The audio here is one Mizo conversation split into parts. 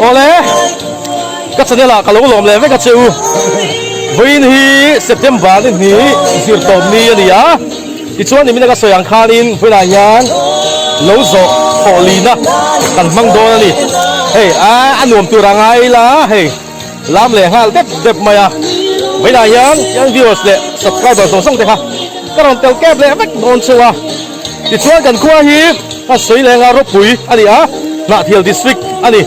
Awle, ka channel ah ka lo lawm leh vek a che u. Vawiin hi September ni hnih zir tawp ni a ni a, tichuan nimin a ka sawi ang khanin vawiinah hian lo zawh thawh lina kan hmang dawn a ni. Hei a nuam tur a ngai ila hei lam leh nghal dep dep mai a. Vawiinah hian kan viewers leh subscriber zawng zawng te kha ka rawn tel kep leh vek dawn cheu a. Tichuan kan khua hi a sawi leng a ropui a ni a, Hnahthial District a ni.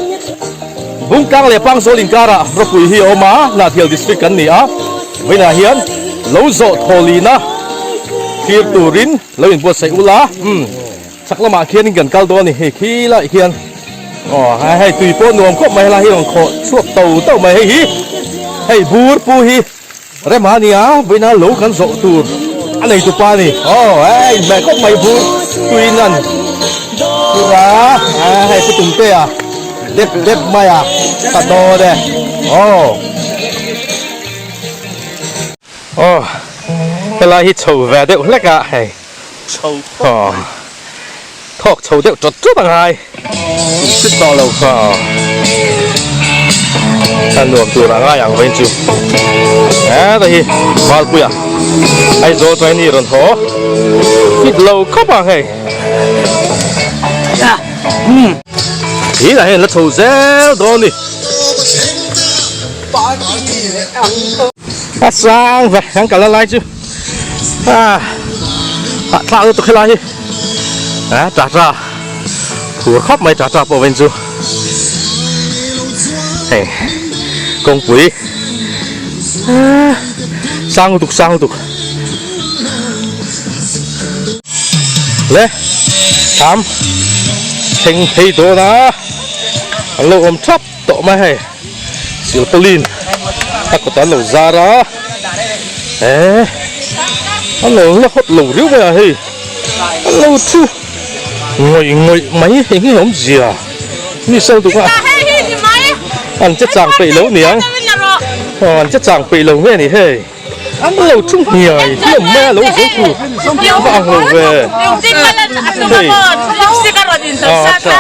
Bungtlang leh Pangzawl inkarah ropui hi a awm a, Hnahthial District kan ni a. Vawiinah hian lo zawh thawlina thlir turin lo inbuatsaih ula, umm chhak lamah khianin kan kal dawn a ni. Hei khi lai khian aw hei tui pawh nuam khawp mai helai hi rawn khawh chhuak to to mai hei hi hei bur pu hi. Rema nia vawiina lo kan zawh tur a nei tupa a ni. Aw hei inhmeh khawp mai bur tui nan tur a hei pu tum te a dep dep mai a ka dawn e aw. Aw helai hi chho ve deuh hlek a hei aw thawk chho deuh tawt tawt a ngai insit tawh lo kha a nuam tur a ngai ang vain chu heta hi Valpuia Aizawl chuan ni rawn haw fit lo khawp ang hei thinah hian la chho zel dawn ni a sang ve kan kal na lai chu a hahthlak lutuk helai hi. A tata phur khawp mai tata pawh vain chu hei kawngpui sang lutuk sang lutuk le tham thleng phei dawn a an lo awm thap tawh mai hei silpaulin a kawt an lo zar a eh an lo la hawt lo riau mai a hei. An lo thu ngawih ngawih mai eng nge awmzia mi sawi tuk a an che chang peih lo niang aw an che chang peih lo nge ni hei an lo thu hniai hlawm mai a lo zo tur va ang lo ve hei aw acha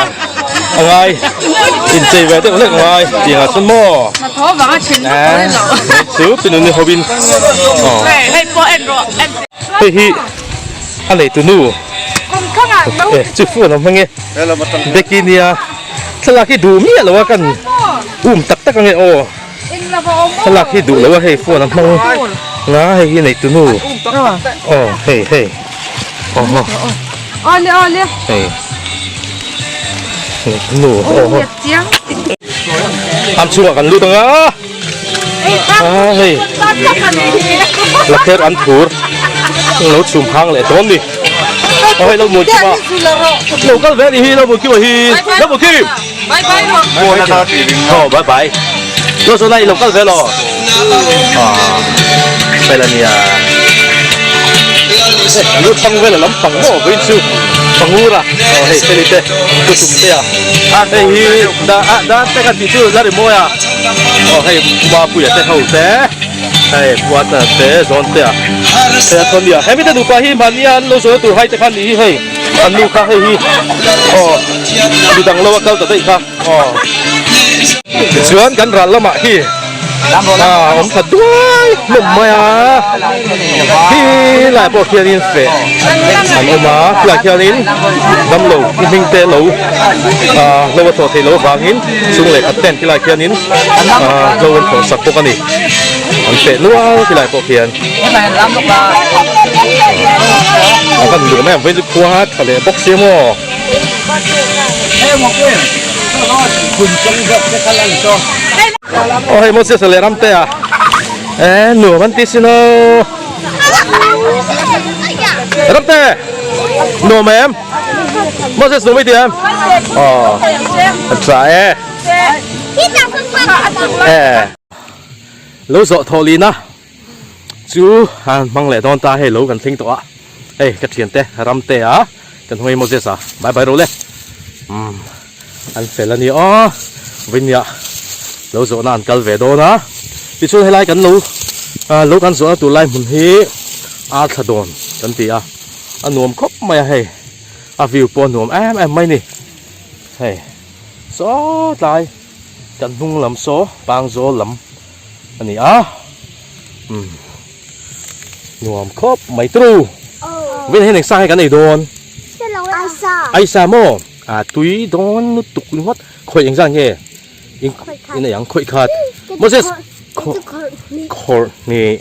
a ngai inchei ve deuh hlek ngai tiangah chuan maw chu pinuni hovin aw hei hi. A neitu nu eh chu phone a hmang e Becky nia thlalak hi duh miah lo a kan um tak tak ange aw thlalak hi duh lo a hei phone a hmang nga hei hi neitu nu aw hei hei aw hei neitu nu aw am chhungah kan lut anga a hei lakher an phur lo chhum hang leh dawn ni aw hei lo mun kim a lo kal ve ni hi lo mun kim a hi lo mun kim aw bye bye lo zawn a i lo kal ve lo a fel ania lu thang vel a lampang maw vawiin chu pangura aw hei feli te pu tum te a hei hi da a dan te kan tih chu la ri mawi a. Aw hei Mapuia te ho te hei Puata te zawn te a hei a thawn nia hemi te nupa hi mahni a an lo zawna tur hai te khan nih hi hei an nu kha hei hi aw midang lo a kal ta daih kha aw tichuan kan ral lamah hi a awm tha duai hlawm mai a khi lai pawh khianin feh an awm a khilai khianin damlo i hming te lo ah lo a thawh theih loh avangin Chung leh khat ten khilai khianin ahh hlo an thawh sak bawk a ni an feh nual khilai pawh khian a van luh mai ang vawiin chu khua tha leh bawk sia maw. Aw hei Moses leh Ramtea eh nuam an ti sin aw Ramte nuam em. Moses nuam i ti em? Aw, a tha e. Eh. Lo zawh thawh lina chu an hmang leh dawn ta hei lo kan thleng tawh a. Hei ka thian te ram te a kan hmang i Moses a bye bye ro le. Umm an fel a ni aw vawinia lo zawhna an kal ve dawn a. Tichuan helai kan lo lo kan zawhna tur lai hmun hi arthla dawn kan ti a. A nuam khawp mai a hei a view pawh a nuam em em mai ni hei saw tlai Kan hnung lam saw Pangzawl lam a ni a umm nuam khawp mai turu veng hian eng sa nge kan ei dawn aisa maw ah tui dawn lutuk ringawt khawi eng zan nge in in ei ang khawih khat Moses khawrh hnih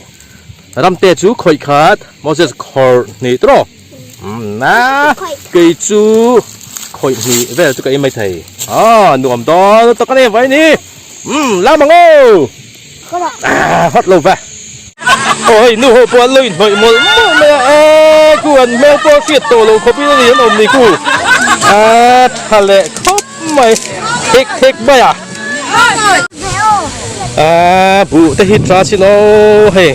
ramte chu khawih khat Moses khawrh hnih tawh umm na kei chu khawih hnih vel chu ka ei mai thei ah nuam dawn lutuk a ni vai ni umm lam ang aw ah hot lo ve aw hei nu ho pawh an lo inhnawih mawlh mawlh mai a eee khu an hmel pawh a hriat tawh loh khawpin a ni an awm ni khu ah tha leh khawp mai thek thek mai a ah buh te hi tla chin aw hei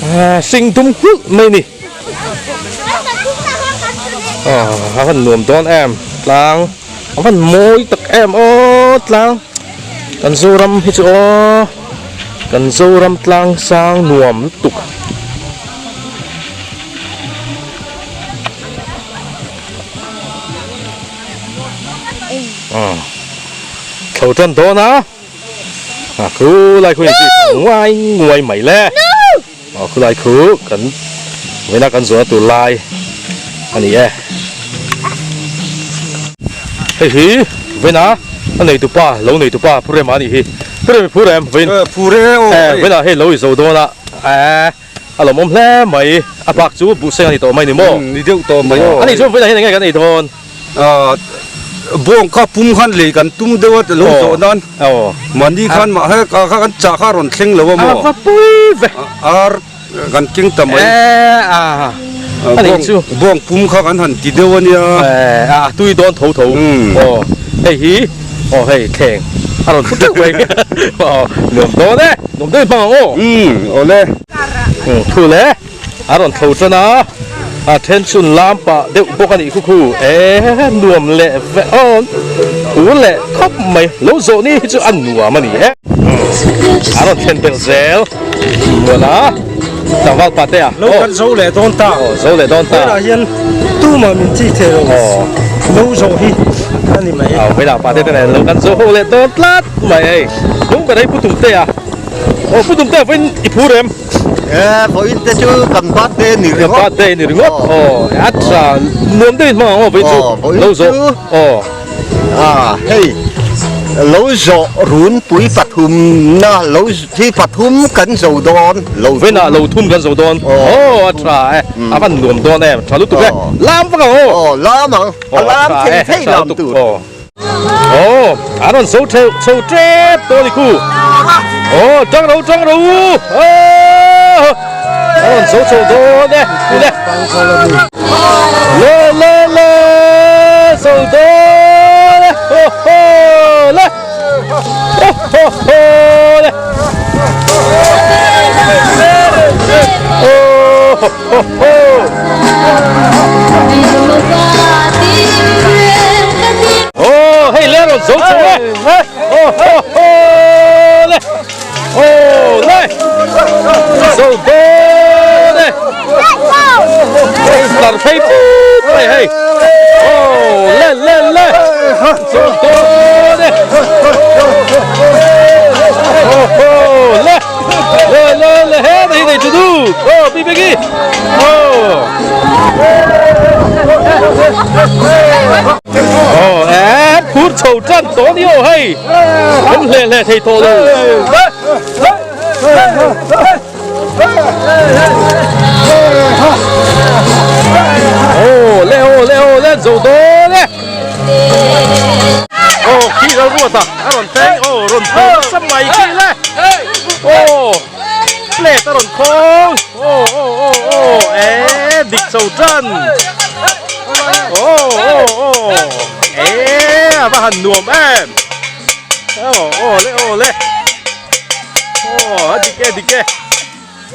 ah hring dum nghulh mai a ni ah a van nuam dawn em tlang a van mawi tak em aw tlang kan Zoram hi chu aw kan Zoram tlang sang nuam lutuk. Thlo tan dawn a a khu lai khu in zui nguai nguai mai le aw khu lai khu kan vawiina kan zawhna tur lai a ni e hei hi vawiina a nei tupa lo nei tupa Phurema a nih hi Phurem i phur em vawiin Phur e aw vawiinah hei lo i zo dawn a eee. A lawmawm hle mai. A bak chu buhseng a ni tawh mai ni maw? Ni deuh tawh mai aw. A nih chuan vawiinah hian eng nge kan ei dawn? Bawng kha pum khan lei kan tum deuh a lo zawh nan. Mahni khan mah he kha kan chah kha a rawn thleng lo a maw? A va pui ve. Ar kan keng ta mai. A nih chu. Bawng pum kha kan han ti deuh a nia. A tui dawn tho tho. Aw hei hi aw hei thleng a rawn pu teuh mai. Aw nuam dawn e. Nuam deuhin hmang ang aw. Aw le. Thu le a rawn thlo tan a, a then chhun lam pah deuh bawk a nih khu khu e nuam leh veh awn thu leh khawp mai lo zawh ni hi chu a nuam a ni e. A rawn thlen belh zel muan a tlangval pa te a. Lo kan zo leh dawn ta. Aw zo leh dawn ta. Vawilah hian tumah min chik thei lo. Lo zawh hi a ni mai. Aw vawilah pa te te nen lo kan zo ho leh dawn tlat mai hei. Hnung ka rei pu tum te a. Aw pu Tumte vawiin i phur em? E vawiin te chu kan birthday ni ringawt. Kan birthday ni ringawt. Aw a tha nuam deuhin hmang ang aw vawiin chu. Lo zawh. Aw. A hei lo zawh runpui pathum na lo hi pathum kan zo dawn. Lo vawiin ah lo thum kan zo dawn. Aw a tha e. A van nuam dawn em. Tha lutuk e. Lam vak ang aw. Aw lam ang. A lam thei thei lam tur. Aw an rawn so theuh chho tep tawh a ni khu aw tang ro tang ro aw an rawn so chho dawn e le le le le so dawn e ho ho le ho ho ho le oh ho ho ho. Aw hei le a rawn zo chho e aw ho ho le aw le zo dawn e tar phei put mai hei aw le le le zo dawn e ho ho le le le le he hi nei chu du aw pi pi ki aw. Aw e phur chho tan tawh a ni aw hei kan hle hle thei tawh lo. Aw le aw le aw le zo dawn e. Aw khi ral ruat a a rawn thleng aw rawn phur nasa mai khi le aw plate a rawn khawng aw aw aw aw e dik chho tan aw aw aw e a va han nuam em aw aw le aw le aw a dik e dik e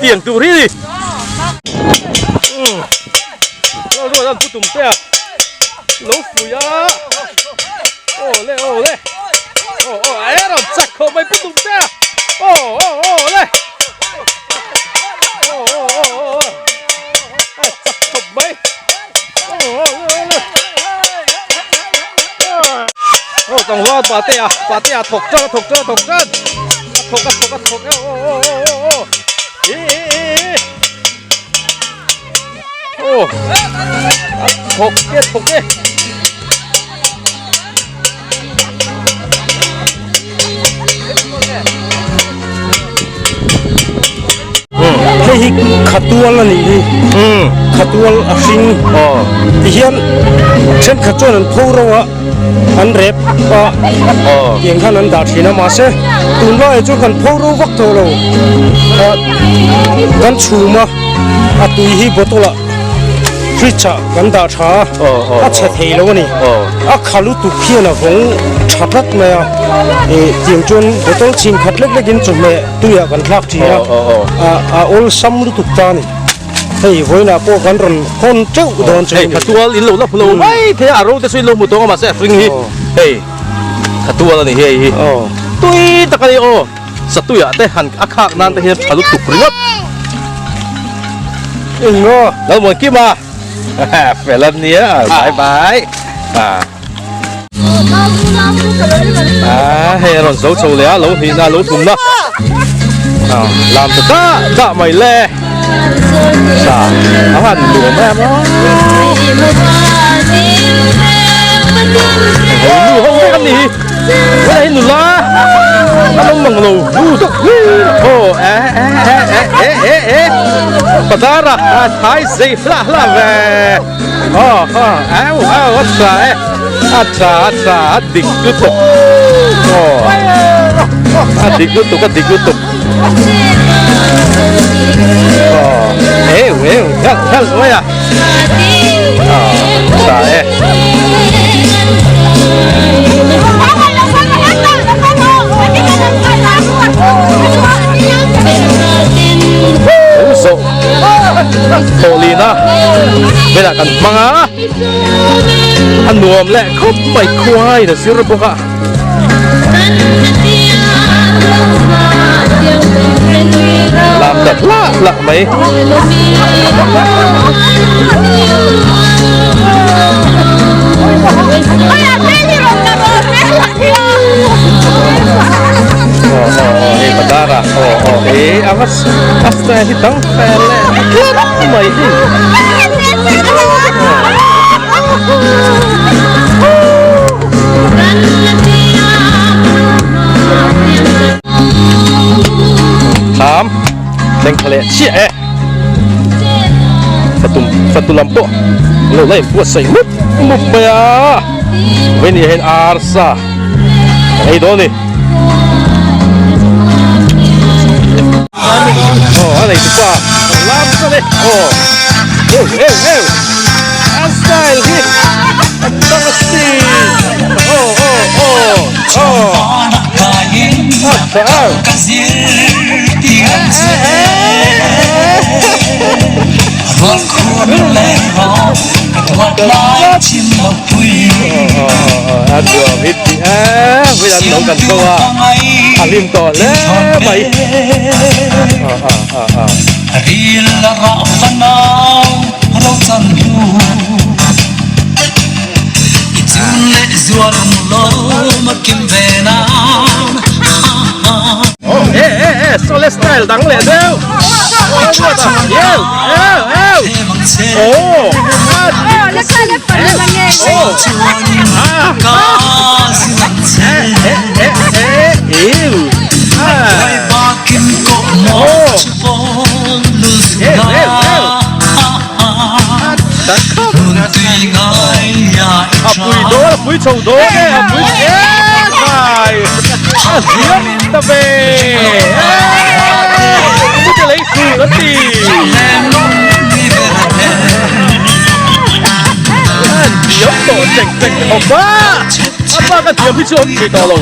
tiang tur hi ni ral ruat an pu tum te a lo fui a aw le aw le aw aw a rawn chak khawp mai pu tum te a aw aw aw le aw aw aw aw a chak khawp mai aw aw aw le aw. tlangval Patea Patea thawk tan a thawk tan a thawk tan a thawk a thawk a thawk e aw aw aw aw aw ih ih ih ih aw a thawk e thawk e. Hei hi khatual a nih hi khatual a hring tihian thenkhat chuan an pho ro a an rep a tiang khan an dah thin a mahse tunlaiah chuan kan pho ro vak tawh lo kan chhum a a tui hi bottle ah fridge ah kan dah tha a a chhe thei lo a ni a kha lutuk hian a vawng tha tlat mai a ih tiang chuan bottle chhin khat lek lek in chawhmeh tuiah kan thlak thin a a awlsam lutuk ta a ni hei vawiinah pawh kan rawn hawn teuh dawn chu a ni. Hei khatual in lo la hmu lo mai thei a a ro te chu in lo hmu tawng a mahse a hring hi hei khatual a ni hei hi tui tak a ni aw satuiah te han a khak nan te hian tha lutuk ringawt. Eng aw. Lalmuankima fel a nia bye bye ah ah hei a rawn zo chho leh a lo hnihna lo tumna ah lam ta dah dah mai le sa a han nuam em a hei nu ho vek an ni hi hei hi nula a lo mang lo nu tak aw eh eh eh eh eh eh Padara a thai zei hlah hlah ve aw aw au au a tha e a tha a tha a dik lutuk aw a dik lutuk a dik lutuk aw eu eu thelh thelh mai a aw tha e. Lo zawh thawhlin a velah kan hmang a a nuam leh khawp mai khuaiin a zir bawk a. Lam ta hlah hlah mai. Hei Badara aw aw e a va a style hi dang fel leh tlat mai hi. Thlam thleng kha leh chiah e fatum fatu lam pawh lo la inbuatsaih mup mup mai a vawini hian arsa kan ei dawn a ni aw a nei tupa kan lam zan e aw eu eu eu a style hi a dang a si aw aw aw aw a tha au A nuam hi tih a vawi an lo kan zo a a hlim tawh hle mai E e e sawle style dang leh deuh eu eu eu aw A pui dawn a pui chho dawn e a pui e khai a ziam ta ve e mute lei su an ti a diam tawh chek chek khawp a a bak a diam hi chu awm thei tawh lo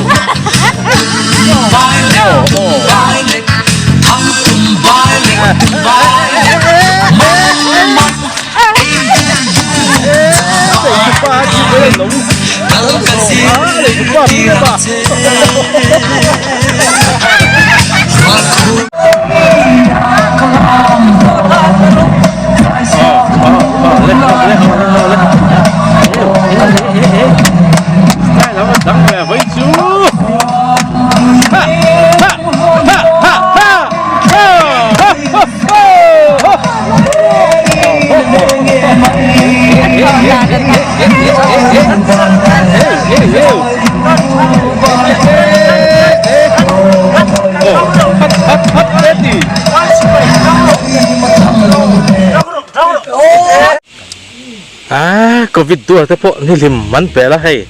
Covid duar te pawh ni hlim an pel a hei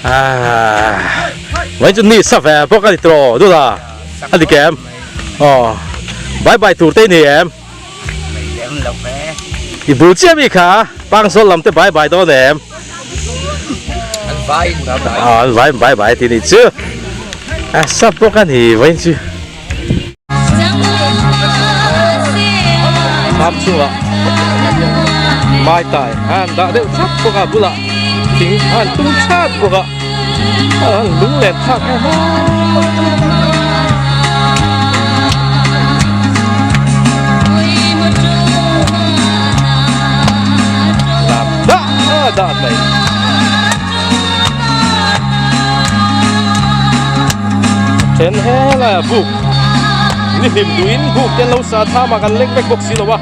aaa mai chu ni sa ve bawk a ni tawh dut a a ni kem aw bye bye tur te i ni em i bul chiah mi kha pangsawl lam te bye bye dawn em aw an vai in bye bye tih ni chu a sa bawk a ni vawiin chu. Thlam chungah mai tai a han dah deuh thap bawk a bulah thing a han tum chat bawk a a han lung len thlak em a. Lam dah a dah mai. Then helaiah buk ni hlim duhin buk te an lo sa thlam a kan leng vek bawk si lo a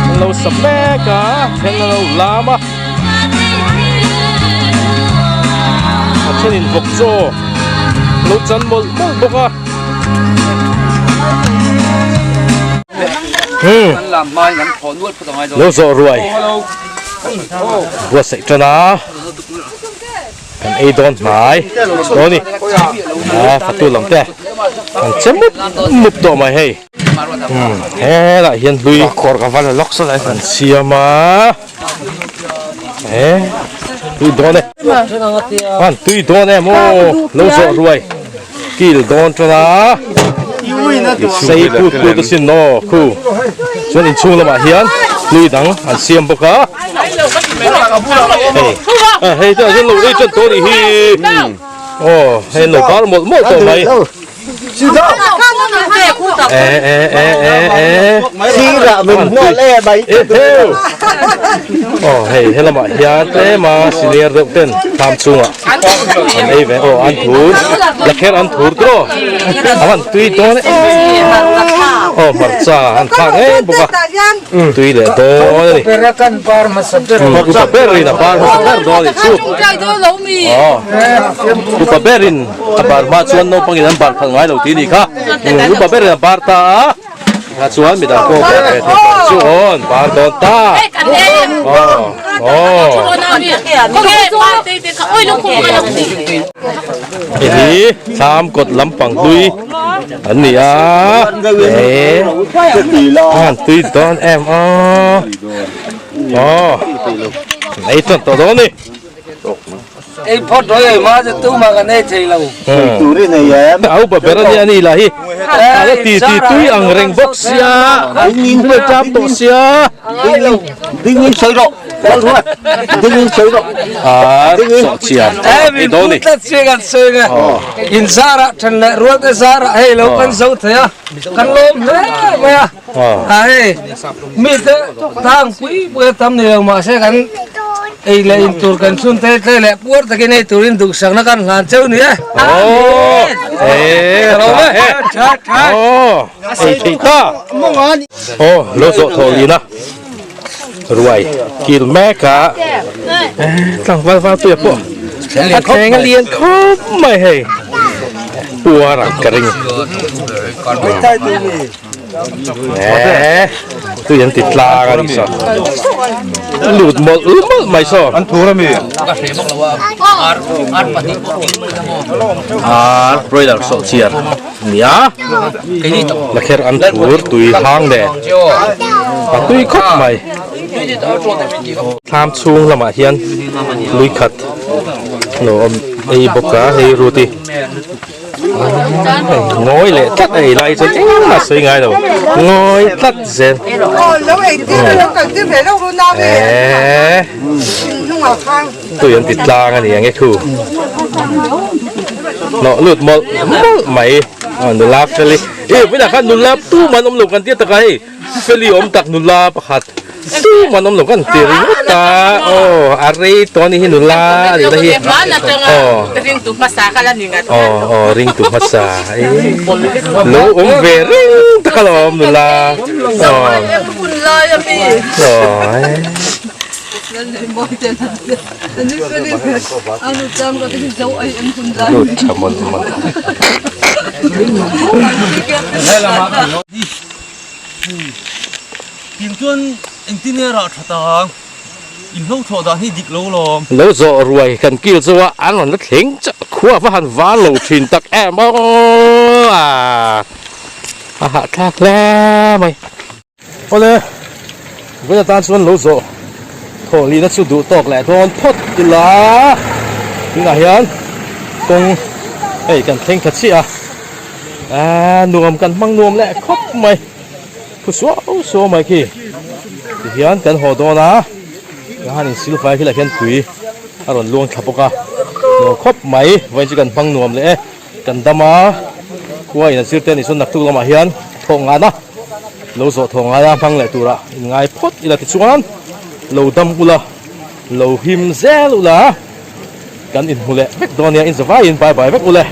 an lo sa mek a then an lo lam a a thenin vawk chaw lo chan mawlh mawlh bawk a hmm lo zawh ruai buatsaih tan a. Kan ei dawn hnai dawn ni a fatu lam te an che mup mup tawh mai hei umm helaiah hian hlui an siam a e tui dawn e an tui dawn em aw lo zawh ruai kil dawn tan a sei kut kut asin aw khu chuan inchhung lamah hian hlui dang an siam bawk a. Hei hei te hian lo ei tan tawh nih hi aw hei an lo bar mawlh mawlh tawh mai e e e e e eheu aw hei helamah hian tlema senior deuh ten thlam chungah an ei ve aw an thur lakher an thur tawh a han tui dawn e aw hmarcha an thlak ngei bawk a. Tui leh dawn a ni. Upa berin a bar hmasa ber dawn a nih chu. Aw upa berin a bar hma chuan naupangin an bar khalh ngai lo tih a nih kha. Upa berin a bar ta a, tikha chuan midang pawh bar ve thei tawh chu aw an bar dawn ta. Aw aw. Hei hi thlam kawt lampang hlui an ni a eh a han tui dawn em aw aw ei tawn tawh dawn ni ei phawt rawih ei hma chu tumah kan ei thei lo a upa ber ania ani lah hi a la ti ti tui ang reng bawk sia a tap tawh sia Ding in sawi rawh. Ding in sawi rawh. Ah, sawh chian. Eh, min put tlat che kan sawi nge. In zarah then leh rual te zarah hei lo kan zo thei a. Kan lawm hle mai a. A hei mi te tang pui pui a tam ni lo mahse kan ei leh in tur kan chhun te tle leh puar takin ei turin duhsakna kan hlan cheu ni e. Oh, eh, tha tha. Oh, ei thei ta. Aw lo zawh thawh lin a ruai kil mek a tlangval val puia pawh a thleng a lian khawp mai hei puar ang ka ring eh tui an ti tlang a ni saw lut mawlh mawlh mai saw an thur ami ar broiler sawh chiar Nia, lakher an thur tui hang nen a tui khawp mai. Thlam chhung lamah hian lui khat lo awm ei bawk a, hei ruti ngawi leh tlat a ei lai chuan engmah sawi ngai lo, ngawi tlat zel. Eee tui an ti tlang a ni ang e thu. Hnawh lut mawlh mawlh mai a nula feli e vawilah khan nula tum an awm lo kan tia taka hei feli awm tak nula pakhat tum an awm lo kan ti ringawt a aw a rei tawh a nih hi nula a nih na hi aw aw aw ringtu hmasa e lo awm ve reng tak alawm nula aw aw e. Lut tha mawlh mawlh. Tin chuan engtin nge rah tha ta ang? In hlo thawh dan hi dik lo lawm. Lo zawh ruai kan kil chu a an rawn la thleng chiah khua va han var lo thin tak em aw a a hahthlak hle mai. Awle vawiin atan chuan lo zawh thawh lihna chu duh tawk leh dawn phawt ila tunah hian kawng hei kan thleng thla chiah a aaa nuam kan hmang nuam leh khawp mai. Thu suau suau mai khi tihian kan haw dawn a ka han in silfai khi lah khian tui a rawn luang thla bawk a nuam khawp mai vawiin chu kan hmang nuam leh e kan dam a khua in a zir te a nih chuan naktuk lamah hian thawh ngan a lo zawh thawh ngai a hmang leh turah in ngai phawt ila tichuan lo dam ula lo him zel ula kan inhmu leh vek dawn nia in zavaiin bye bye vek ule.